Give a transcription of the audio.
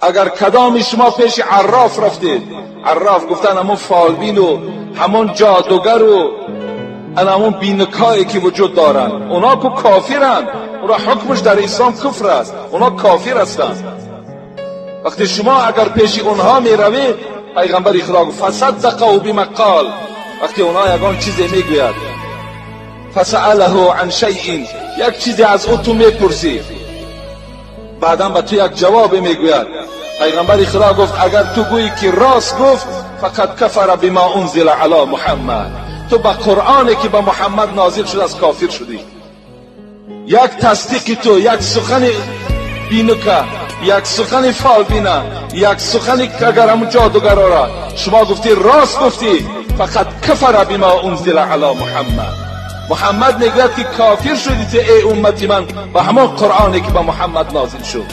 Агар кадоми шумо пеши арраф рафтед, арраф гуфтан ҳамон фолбину ҳамон ҷодугару ҳамон бинукое ки вуҷуд доранд, اونا ку кофиранд, اونا ҳукмаш дар ислом куфр аст, اونا кофир ҳастанд. Вақте шумо агар пеши онҳо меравед, пайғамбари Худо гуфт: فصدقه بما قال. Вақте онҳо ягон чизе мегӯяд, فسأله عن شيء, як чизе аз ӯ ту мепурсӣ, баъдан ба ту як ҷавобе мегӯяд. Пайғамбари Худо гуфт: агар ту гӯӣ ки рост гуфт, فقد كفر بما أنزل على محمد, ту ба Қуръоне ки ба Муҳаммад нозил шудааст, кофир шудӣ. Як тасдиқи ту, як сухани бинука, як сухани фолбина, як сухани агар ҳамун ҷодугарора шумо гуфтӣ рост гуфтӣ, فقد كفر بما أنزل على محمد. Муҳаммад мегӯяд ки кофир шудӣ ту, эй уммати ман, ба ҳамон Қуръоне ки ба Муҳаммад нозил шуд.